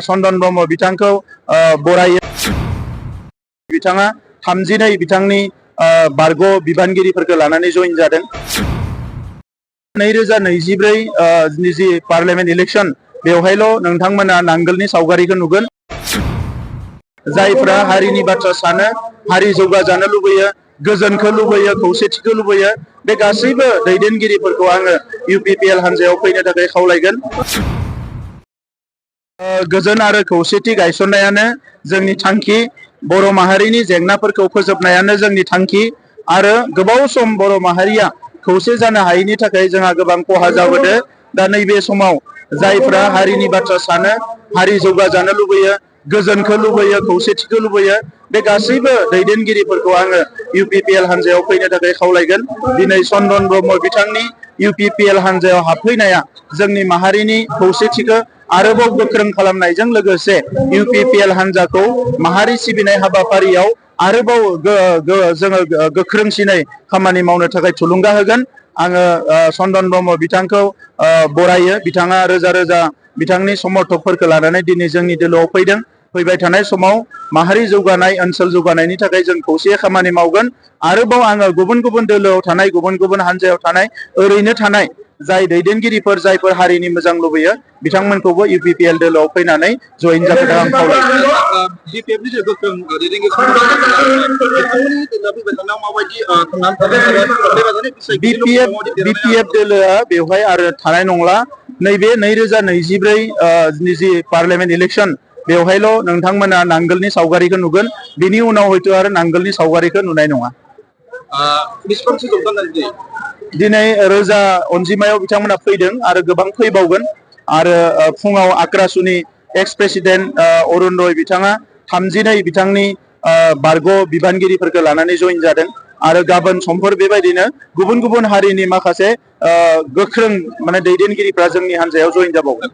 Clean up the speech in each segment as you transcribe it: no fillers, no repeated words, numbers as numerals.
चन्दन ब्रह्म बिथांखौ बरायो। बिथाङा 32 बिथांनि बारग' बिबानगिरिफोरखौ लानानै जइन जादों। 2024 नि जि पार्लियामेन्ट इलेक्शन बेवहायल' नोंथांमोना नांगोलनि सावगारिखौ नुगोन। जायफ्रा हारिनि बाथ्रा सानो, हारि जौगाजानो लुबैयो, गोजोनखौ लुबैयो, खौसेथिखौ लुबैयो, बे गासैबो दैदेनगिरिफोरखौ आङो UPPL हान्जायाव फैनो थाखाय खावलायगोन। गोजोन आरो खौसेथि गायसननायानो जोंनि थांखि, बर' माहारिनि जेंनाफोरखौ फोजोबनायानो जोंनि थांखि आरो गोबाव सम बर' माहारिया खौसे जानो हायैनि थाखाय जोंहा गोबां खहा जाबोदों। दा नैबे समाव जायफ्रा हारिनि बाथ्रा सानो, हारि जौगाजानो लुबैयो, गोजोनखौ लुबैयो, खौसेथिखौ लुबैयो, बे गासैबो दैदेनगिरिफोरखौ आङो UPPL हान्जायाव फैनो थाखाय खावलायगोन। दिनै चन्दन ब्रह्म बिथांनि UPPL हान्जायाव हाबफैनाया जोंनि माहारिनि खौसेथिखौ आरोबाव गोख्रों खालामनायजों लोगोसे UPPL हान्जाखौ माहारि सिबिनाय हाबाफारियाव आरोबाव जोङो गोख्रोंसिनै खामानि मावनो थाखाय थुलुंगा होगोन। आङो चन्दन ब्रह्म बिथांखौ बरायो। बिथाङा रोजा रोजा बिथांनि समर्थकफोरखौ लानानै दिनै जोंनि दोलोआव फैदों। फैबाय थानाय समाव माहारि जौगानाय, ओनसोल जौगानायनि थाखाय जों खौसेयै खामानि मावगोन। आरोबाव आङो गुबुन गुबुन दोलोआव थानाय, गुबुन गुबुन हान्जायाव थानाय, ओरैनो थानाय जाय दैदेनगिरिफोर, जायफोर हारिनि मोजां लुबैयो, बिथांमोनखौबो UPPL दोलोआव फैनानै जइन जाफैनो आं खावलायो। BPF दोलोआ बेवहाय आरो थानाय नंला। नैबे 2024 नि जि पार्लियामेन्ट इलेक्शन बेवहायल' नोंथांमोना नांगोलनि सावगारिखौ नुगोन। बिनि उनाव हयथ' आरो नांगोलनि सावगारिखौ नुनाय नङा। दिनै रोजा अनजिमायाव बिथांमोना फैदों आरो गोबां फैबावगोन। आरो फुङाव आक्रासुनि एक्स प्रेसिडेन्ट अरुण'दय बिथाङा 32 बिथांनि बारग' बिबानगिरिफोरखौ लानानै जइन जादों। आरो गाबोन समफोर बेबायदिनो गुबुन गुबुन हारिनि माखासे गोख्रों माने दैदेनगिरिफ्रा जोंनि हान्जायाव जइन जाबावगोन।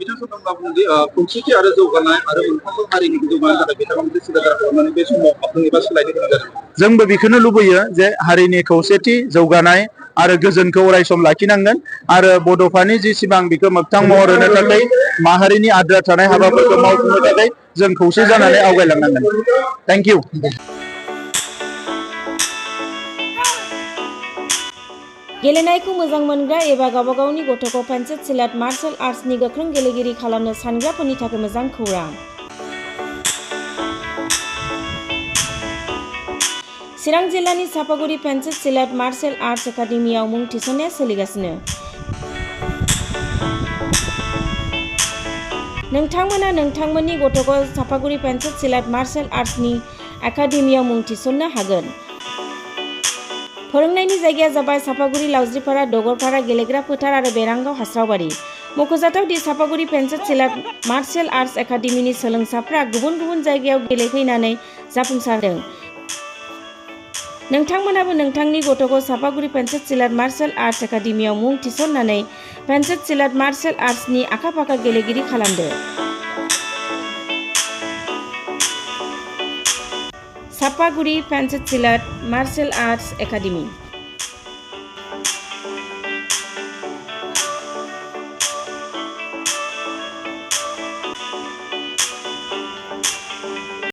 खौसेथि आरो जौगानाय आरो मोनफ्रोमबो हारिनि जौगानायनि थाखाय बिथाङा मोनसे सिदादार खालामनानै बे समाव हाबदों एबा सोलायनो गोनां जादों। जोंबो बेखौनो लुबैयो जे हारिनि खौसेथि, जौगानाय आरो गोजोनखौ अरायसम लाखिनांगोन। आरो बड'फानि जि सिमां बेखौ मोगथां महर होनो थाखाय माहारिनि आद्रा थानाय हाबाफोरखौ मावफुंनो थाखाय जों खौसे जानानै आवगायलांनांगोन। Thank you. गेलेनायखौ मोजां मोनग्रा एबा गावबा गावनि गथ'खौ पेन्सिल सिलेट मार्शल आर्ट्सनि गोख्रों गेलेगिरि खालामनो सानग्राफोरनि थाखाय मोजां खौरां। चिरां जिल्लानि चापागुरि पेन्सिल सिलेट मार्शल आर्ट्स एकाडेमियाव मुं थिसननाया सोलिगासिनो। नोंथांमोना नोंथांमोननि गथ'खौ चापागुरि पेन्सिल सिलेट मार्शल आर्ट्सनि एकाडेमियाव मुं थिसननो हागोन। फोरोंनायनि जायगाया जाबाय चापागुरि, लावज्रिपारा, दगरपारा, गेलेग्रा फोथार आरो बेरांगाव हास्रावबारि। मख'जाथाव the Chapaguri pencil slate martial arts academy सोलोंसाफ्रा गुबुन गुबुन जायगायाव गेलेहैनानै जाफुंसारदों। नोंथांमोनाबो नोंथांनि गथ'खौ Chapaguri pencil slate martial arts एकाडेमियाव मुं थिसननानै पेन्सिल सिलेट मार्शल आर्ट्सनि आखा-फाखा गेलेगिरि खालामदो। Chapaguri pencil slate martial arts academy.